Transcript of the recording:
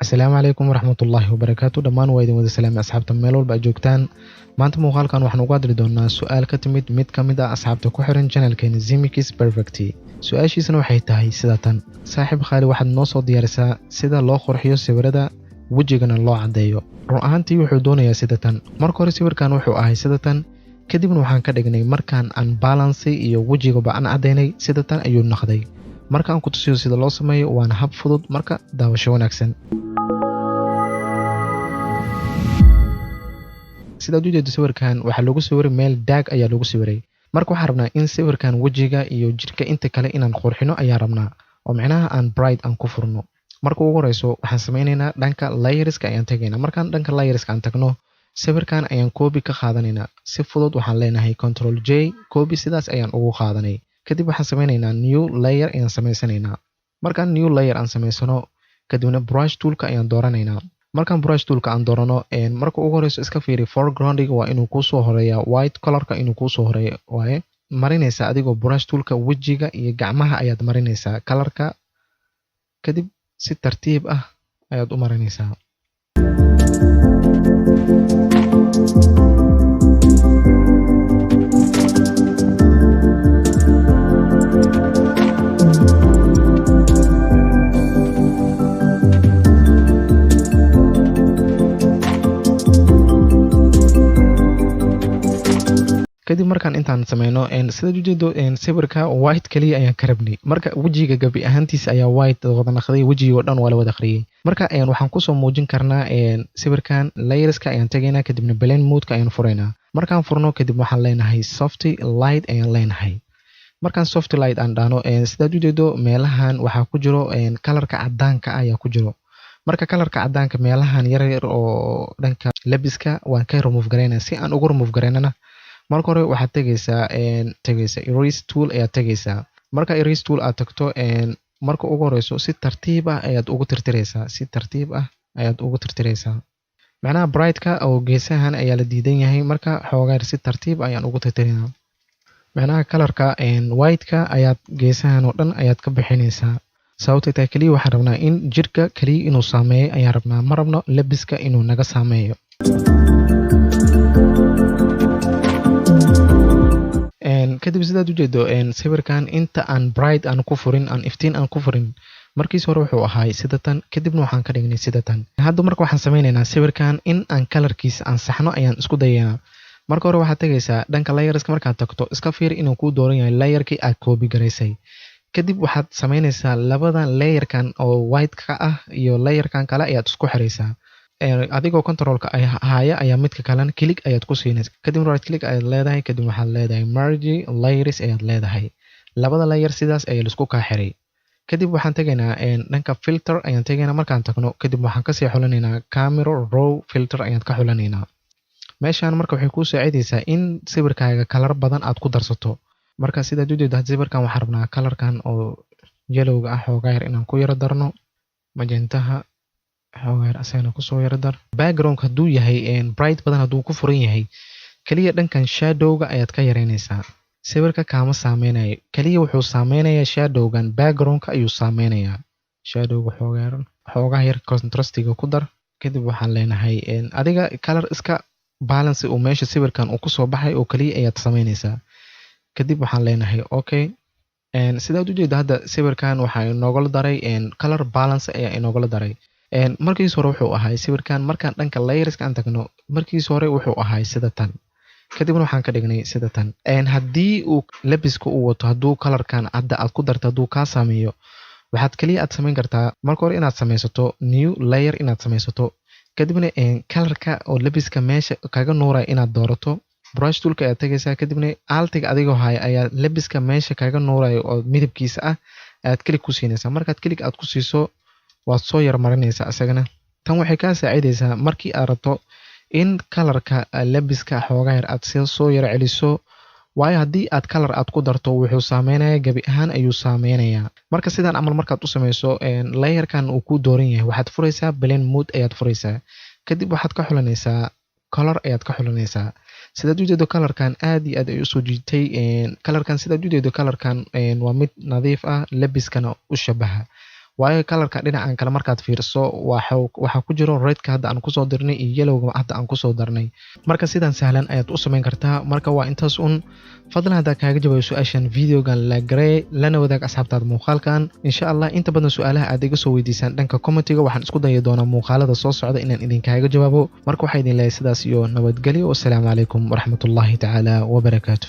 Asalaamu calaykum waraxmatullaahi wabarakaatu. Dhammaan waa idin wada salaamay asxaabta meel walba aad joogtaan. Maanta muuqaalkan waxaan uga hadli doonaa su-aal ka timid mid ka mid ah asxaabta ku xiran channelkeena Zemix Perfect. Su-aashiisana waxay tahay sida tan: saaxiib khaali, waxaad noo soo diyaarisaa sida loo qurxiyo sawirada, wejigana loo caddeeyo. Run ahaantii wuxuu doonayaa sida tan. Marka hore sawirkan wuxuu ahay sida tan, kadibna waxaan ka dhignay markaan aan balance iyo wejigaba aan caddaynay, sida tan ayuu noqday. Marka aan ku tusiyo sida loo sameeyo, waana hab fudud. Marka daawasho wanaagsan. Sidaad u jeedo, sawirkan waxaa lagu sawiray meel daag ayaa lagu sawiray. Marka waxaan rabnaa in sawirkan wejiga iyo jirka inta kale inaan qurxino ayaan rabnaa, oo micnaha aan bright aan ku furno. Marka ugu horeyso waxaan sameyneynaa, dhanka layerska ayaan tagaynaa. Markaan dhanka layerska aan tagno, sawirkan ayaan copy ka qaadanaynaa. Si fudud waxaan leenahay Control J, copy sidaas ayaan ugu qaadanay. Kadib waxaan sameyneynaa new layer ayaan sameysanaynaa. Markaan new layer aan sameysano, kadibna brush toolka ayaan dooranaynaa. Markaan brush toolka aan doorano, marka ugu horeyso iska fiiri foregroundiga waa inuu kuusoo horeeya, white colorka inuu kuusoo horeeyo waaye. Marinaysaa adigoo brush toolka wejiga iyo gacmaha ayaad marinaysaa colorka, kadib si tartiib ah ayaad u marinaysaa. Kadib markaan intaan sameyno, sidaad ujeedo, sawirka white kaliya ayaan ka rabnay. Marka wejiga gabi ahaantiisa ayaa white wada naqday, wejiga oo dhan waa la wada aqriyay. Marka waxaan kusoo muujin karnaa sawirkan, layerska ayaan tagaynaa, kadibna blend modeka ayaan furaynaa. Markaan furno kadib waxaan leenahay soft light ayaan leenahay. Markaan soft light aan dhahno, sidaad ujeedo, meelahan waxaa ku jiro colorka cadaanka ayaa ku jiro. Marka colorka cadaanka meelahan yar yar oo dhanka labiska waan ka remove garaynaa. Si aan ugu remove garaynana, marka hore waxaad tegaysaa erase tool ayaad tegaysaa. Marka erase tool aad tagto, marka ugu horeyso si tartiib ah ayaad ugu tirtiraysaa, si tartiib ah ayaad ugu tirtiraysaa. Macnaha brightka oo geesahan ayaa la diidan yahay. Marka xoogaa si tartiib ayaan ugu tirtiraynaa. Macnaha colorka whiteka ayaad geesahan oo dhan ayaad ka bixinaysaa. Sababtay tahay, keliya waxaan rabnaa in jirka keliya inuu saameeyo ayaan rabnaa, ma rabno labiska inuu naga saameeyo. Kadib sidaad ujeedo, sawirkan inta aan bright aan ku furin, aan iftiin aan ku furin, markiis hore wuxuu ahaay sida tan, kadibna waxaan ka dhignay sida tan hadda. Marka waxaan sameyneynaa sawirkan in aan colorkiisa aan saxno ayaan isku dayaynaa. Marka hore waxaad tegaysaa dhanka layerska. Markaad tagto, iska fiiri inuu kuu dooran yahay layerkii aad copy garaysay. Kadib waxaad sameynaysaa labadan layerkan oo white-ka ah iyo layerkan kale ayaad isku xiraysaa. Adigoo controlka haya ayaa midka kalena click ayaad ku siinaysa, kadib right click ayaad leedahay, kadib waxaad leedahay merge layers ayaad leedahay. Labada layer sidaas ayaa laisku kaa xiray. Kadib waxaan tegaynaa dhanka filter ayaan tegaynaa. Markaan tagno kadib waxaan kasii xulanaynaa camera raw filter ayaan ka xulanaynaa meeshaan. Marka waxay kuu saacidaysaa in sawirkaaga color badan aad ku darsato. Marka sidaad ujeedo, sawirkan waxaan rabnaa colorkan oo yellowga ah xoogaa yar inaan ku yaro darno, magentaha xoogaa yar asagana kusoo yaro dar. Background hadduu yahay bright badan, hadduu ku furan yahay, kaliya dhankan shadowga ayaad ka yareynaysaa. Sawirka kaama saameynayo, kaliya wuxuu saameynayaa shadowgan backgroundka ayuu saameynayaa. Shadowga xoogaa yar contrastiga ku dar. Kadib waxaan leenahay adiga color iska balance uu meesha sawirkan uu kusoo baxay oo kaliya ayaad sameynaysaa. Kadib waxaan leenahay okay. Sidaad ujeedo, hadda sawirkan waxaa inoogala daray color balance ayaa inoogala daray. Markiis hore wuxuu ahay sawirkan, markaan dhanka layerska aan tagno, markiis hore wuxuu ahay sida tan, kadibna waxaan ka dhignay sida tan. Haddii uu labiska uu wato, hadduu colorkan hadda aad ku darto hadduu kaa saameeyo, waxaad kaliya aad samayn kartaa marka hore inaad samaysato new layer inaad samaysato, kadibna colorka oo labiska meesha kaga nuuraya inaad doorato. Brush toolka ayaad tagaysaa, kadibna altiga adigoo haya ayaa labiska meesha kaga nuuraya oo midabkiisa ah ayaad click ku siinaysaa. Markaad click aad ku siiso, waad soo yar marinaysaa isagana. Tan waxay kaa saacidaysaa markii aad rabto in colorka labiska xoogaa yar aad soo yar celiso, waayo haddii aad color aad ku darto, wuxuu saameynayaa, gebi ahaan ayuu saameynayaa. Marka sidaan camal markaad u sameyso, layerkan uu ku dooran yahay, waxaad furaysaa blend mode ayaad furaysaa, kadib waxaad ka xulanaysaa color ayaad ka xulanaysaa. Sidaad ujeedo, colorkan aad iyo aad ay usoo jiitay colorkan. Sidaad ujeedo, colorkan waa mid nadiif ah, labiskana u shabaha. Waayo colorka dhinacan kale markaad fiiriso, waxaa ku jiro redka hadda aan kusoo dirnay iyo yellowga hadda aan kusoo darnay. Marka sidan sahlan ayaad u samayn kartaa. Marka waa intaas un. Fadlan, haddaa kaaga jawaabo su-aashan, videogan like garee, lana wadaag asxaabtaada muuqaalkan, insha Allah. Inta badan su-aalaha aad iga soo weydiisaan dhanka commentiga, waxaan isku dayi doonaa muuqaalada soo socda inaan idinkaaga jawaabo. Marka waxaa idin leeyahay sidaas iyo nabadgelyo. Wasalaamu calaykum waraxmatullaahi tacaala wabarakaatu.